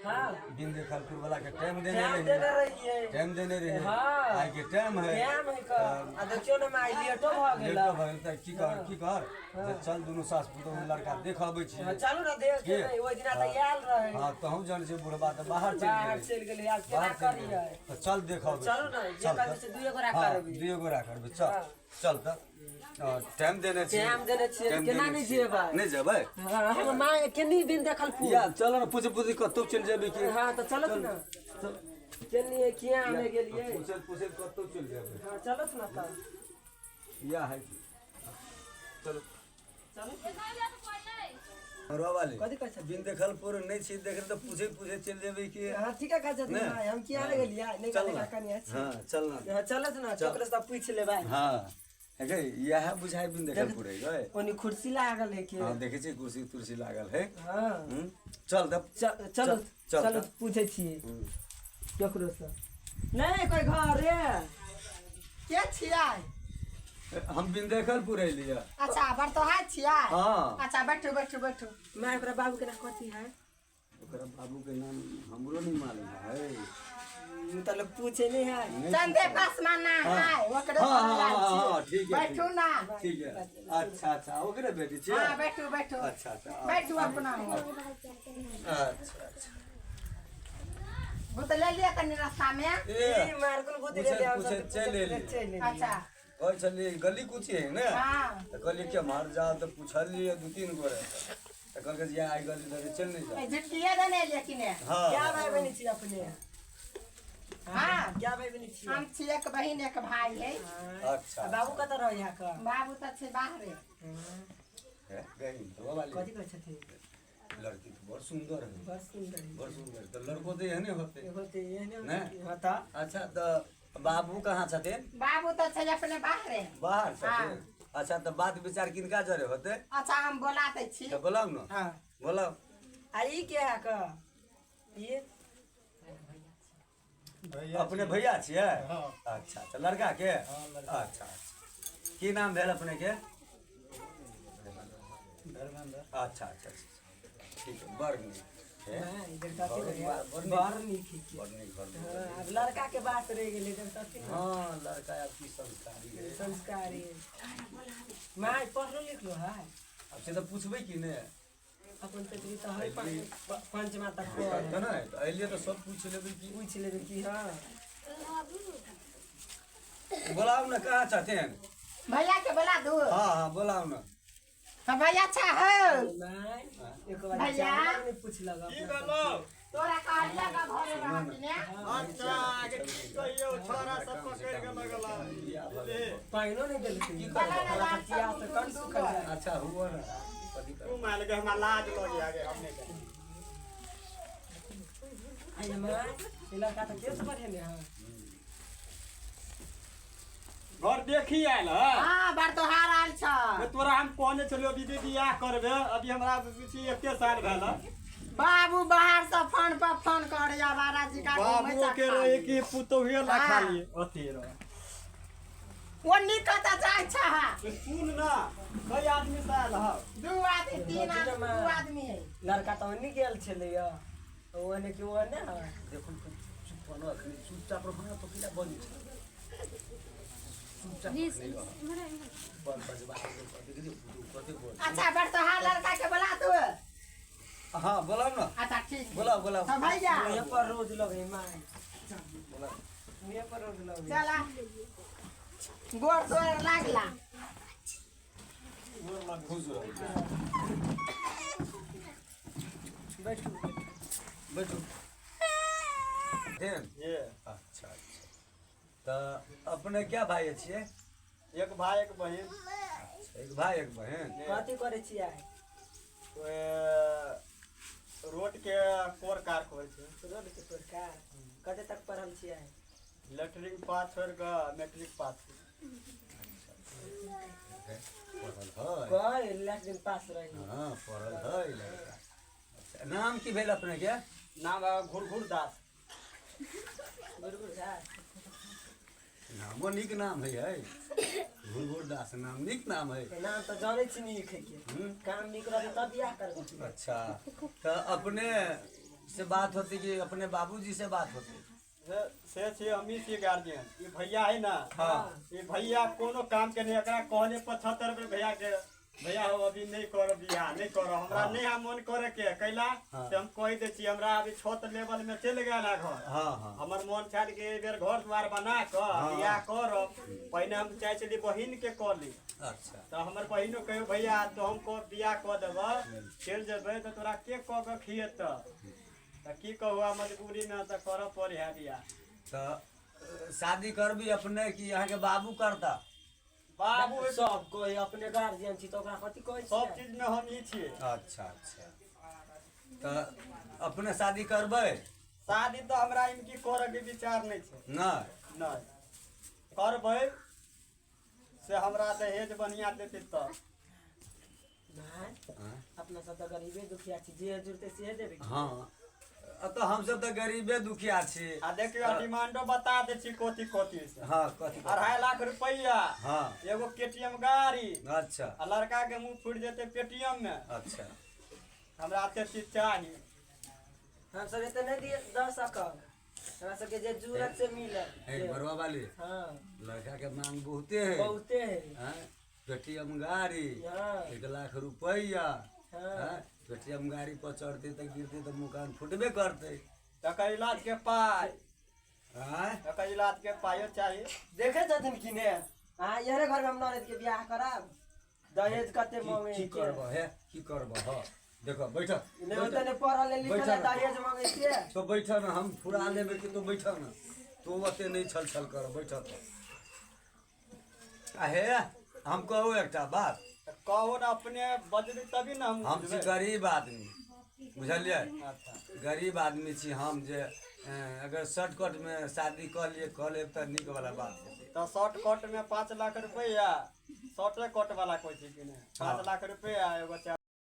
हाँ। बिन देखलपुर वाला के टाइम देने टाइम रहिए। देने रहिए। टाइम देने रहिए। हाँ। आइ के टाइम है। टाइम है का आ देखियो ना माई लेटो भ गेल। लेटो भऽ गेल तऽ की कर की कर जे चल दुनू सास पुतोहु लड़का देख अबै छी। हाँ, चलू ना देख के। के? नहीं, ओहि दिना तऽ आयल रहे। हाँ, तहूँ जन छै बुढ़बा तऽ बाहर चलि बाहर गेलै। चलि गेलै, आब केना बाहर चलि करियै? गेलै। तऽ चल देख अबै चलू छी। ने, जे चल करबै तऽ। से दुइए गोरा हाँ, करबै। दुइए गोरा करबै। चल हाँ। चल तऽ टाइम देने छियै। टाइम देने छियै, टाइम केना देने नहि छियै। जेबै? नहि जेबै। हाँ, हमर माँ केनी दिन देखल फूल। या चल ने पूछे पूछे कतौ चलि जेबै की। हाँ तऽ चलत ने। चल। केनी किया हमे गेलियै। पूछे पूछे कतौ चलि जेबै। हाँ चलत ने तऽ। या है की। चलो। चलू। घरवा वाली। कथी कहै छथिन? बिन देखलपुर नहि छी देखल तऽ पूछे पूछे चलि जेबै की। हाँ ठीके कहै छथिन। नहि। माँ, हम किया नहि गेलियै? नहि चल कहले ना। कनिया छी। हाँ चल ना। हाँ चलत ना, चल। केकरो से पूछि लेबै। हाँ गई इएह बुझाइ बिन देखलपुर है गई। ओनी कुर्सी लागल है के। हाँ देखै छी कुर्सी तुर्सी लागल है। हाँ। चल तब। चलो। चल चलो तब। पूछै छियै केकरो से। नहि कोइ घर रे। के छियै? हम बिन देखलपुर अयलियै। अच्छा, बरतोहा छियै? हाँ। अच्छा, बैठू बैठू बैठू। माय, ओकरा बाबू के नाम कथी है? ओकरा बाबू के नाम हमरो नहीं मालूम है। मतलब पूछे नहीं है। चंदे पासवान ना है ओकरे हाँ, हाँ, घर आयल हाँ, छियै। हाँ, ठीक है, बैठू ठीक। ना। ठीक है, अच्छा अच्छा, ओकरे बेटी छियै। हाँ, बैठू बैठू। अच्छा अच्छा। बैठू अपना। अच्छा अच्छा। भूत ले लिअ कनि रास्ता में। ए, ई मार कोन भूत पूछे- ले हम पूछे सब चलि एलियै। चलि एलियै। अच्छा। कहै छलियै गली कुची है ने। हाँ। तऽ कहलियै के मार जाओ तऽ पुछलियै दू तीन गोरे तऽ कहलकै जे आइ गली धरि चलि नहि जाओ। झिटकिए देने एलियै कि ने? हाँ। क्या भाई बहिनी छी अपने? हाँ। क्या भाई बहिनी छी? हम छी एक बहिन एक भाई है। अच्छा। आ बाबू कतऽ रहै यहाँ के? बाबू तऽ छै बाहरे। है, गई तो वाली। कथी कहै छथिन? लड़की तो बड़ सुंदर है। बड़ सुंदर है। बड़ सुंदर तऽ लड़को तऽ एहने होते। होते एहने। नहि? होते, हाँ तऽ। अच्छा, तऽ बाबू कहाँ छथिन? बाबू तऽ छै अपने बाहरे। बाहर छथिन? हाँ। अच्छा, तऽ बात विचार किनका जरे होते? अच्छा, हम बोला दै छी। तऽ बोलाउ ने। हाँ। बोलाउ। आ ई के है के ई? अपने भैया छियै? अच्छा अच्छा, लड़का के। अच्छा अच्छा, की नाम भेल अपने के? अच्छा अच्छा अच्छा, ठीक है, बड़ नीक है। हाँ, इधर कथी बड़ है? बड़ नीक। बड़ नीक है। बड़ नीक, बड़ नीक। हाँ, अब लड़का के बात रह गेलै देखतथिन ने। हाँ, लड़का आब की संस्कारी है। संस्कारी। माय, पढ़लो लिखलो है? अब से तऽ पूछबै की ने। अपन तकरी तऽ है पंचमा तक। तऽ नहि तऽ एलियै तऽ सब पूछि लेबै की। पूछि लेबै की, हाँ। बोलाउ ने, कहाँ छथिन? भैया के बोला दू। हाँ हाँ, बोलाउ ने। हाँ भैया, अच्छा हो। माय, एक बार भैया। चावल नहि पूछलक की अपना। भेलौ? तोरा कहलिया का घरे रह कि ने। अच्छा, आगे की कहियौ, छोरा सब पकड़ि के लगल है। ले, पानिओ नहि देलकै। की चला करबै? ने लाल। पियास तऽ कम सुखल जाय। अच्छा हुआ ने, कथी तू करबै? मालिक, हमरा लाज लगे आगे, हम नहि जायब। आइ माय, ई लड़का तऽ केस बढ़ेने है। घर देखी आयल है? हाँ, बरतोहार आयल छ। तोरा हम कहने छलियौ अभी जे बियाह करबे, अभी हमरा बुझी एके साल भेल है। बाबू बाहर से फोन पर फोन करे बारा जी का घूमै बाबुओ छ के रहे खाली। कि पुतोहुए ला। हाँ। खाली अथी रहे। ओ निकट जाइ छ। तो सुन ना, कई आदमी से आयल है? दू आदमी, तीन आदमी, दू आदमी है। लड़का तऽ ओन्नी गेल छलैया, ओने कि ओने है। देखू, चुप रहू अखनी, चुपचाप रहू ने, तो किला बजै छै? चुपचाप नहि रह। बड़ बजबा देख दियौ, कते बोल। अच्छा, बरतोहार लड़का के बोला तू। हाँ, बोलाउ ने। अच्छा, ठीक। बोलाउ बोलाउ। हाँ भैया। मुँहे पर रोज लगे माय। बोलाउ। मुँहे पर रोज लगे। चला, गोर तोर लागला। खुश रहू। बैठू। बैठू देन। ये। अच्छा अच्छा, तऽ अपने क्या भाई छियै? एक भाई एक बहिन। एक भाई एक बहन। कथी करै छियै? ओए, रोड के कोर कार होइ छै। रोड के प्रकार। कते तक पढ़ल छियै? लेटरिन पास छोड़ि कऽ मैट्रिक पास। पढ़ल है। कह लैट्रिन पास रही। हाँ, पढ़ल है लड़का। अच्छा, नाम की भेल अपने के? नाम है घुरघुर दास। गुरगुर दास। नामो नीक नाम है, है घुरघुर दास, नाम नीक नाम है। नाम तऽ जानै छी नीक है के। हम्म। काम नीक रहतै तब बियाह करबै। अच्छा, तऽ अपने से बात होती कि अपने बाबूजी से बात होती? से छियै, हमही छियै गार्जियन। ई भैया है ना। हाँ। ई भैया कोनो काम के नहीं। एकरा कहने 75 रुपये भैया के, भैया हो, अभी नहीं करो बियाह, नहीं करो। हमरा हाँ। नहीं है मन करे के कैला। हाँ। से हम कहि दै छी, हमरा अभी छत लेवल में चलि गेल है घर। हाँ हाँ हमर मन छल कि एहि बेर घर द्वार बना कऽ हाँ। बियाह करब। पहिने हम चाहै छली बहिन के कऽ ली। तऽ हमर बहिनो कहियो, भैया, तो हम कऽ बियाह कऽ देबऽ, चलि जेबै तऽ तोरा के कऽ कऽ खिएतऽ? तऽ की कहू, आब मजबूरीमे तऽ करऽ पड़ै है बियाह। तऽ शादी करबी अपने कि अहाँके बाबू करता? बाबू। सब कोई अपने गार्जियन छी तऽ ओकरा कथी कहै सब छियै? चीजमे हम ही छियै। अच्छा अच्छा, तऽ अपने शादी करबै? शादी तऽ हमरा इनकी करऽ के विचार नहि छै। नहि? नहि करबै, से हमरा दहेज बढ़िआँ देतै तऽ। भाय, हाँ? अपना सब तऽ गरीबे दुखिया छी, जे जुड़तै सेहे देबै। हँ, तऽ हमसब तऽ गरीबे दुखिया छी। आ देखियौ, डिमांडो बता दै छी कथी कथी से। हाँ, कथी? 2.5 लाख रुपैआ, एगो केटीएम गाड़ी, आ लड़का के मुंह फूटि जेतै पेटीएम में। हमरा एते चीज चाही। हम सब एते नहि दिए दऽ सकब। हमरा सबके जे जरूरत से मिलत। हे बरुआ वाली, हाँ। लड़का के मांग बहुते है। बहुते है। हैं? पेटीएम गाड़ी, 1 लाख रुपैआ। हैं? पेटीएम गाड़ी पर चढ़ते तऽ गिरते तऽ मुकान फुटबे करते। तकर इलाज के पाइ। आँय? तकर इलाज के पाइयो चाही। देखे छथिन कि ने अहाँ, इहरे घर में हम ननद के बियाह करब? दहेज कते मांगे। की करब हे, की करब? ह, देखो, बैठ। ने ओते ने पढ़ल ने लिखल है, दहेज मांगे छियै। तो बैठ न, हम फुरा लेबै कि। तो बैठ न, तो ओते नहि छल छल कर, बैठ। तो आ हे, हम कहू एकटा बात? तऽ कहू ने, अपने बजबै तभी ने हम हम छी बुझबै। गरीब आदमी, बुझलियै? अच्छा। गरीब आदमी छी हम, जे अगर शॉर्टकटमे शादी कऽ लिए, कऽ लेब तऽ नीक वाला बात हेतै। तऽ शॉर्टकट में 5 लाख रुपैआ, शॉर्टे कट वाला कोइ छै कि नहि? 5 लाख रुपैआ, एगो 4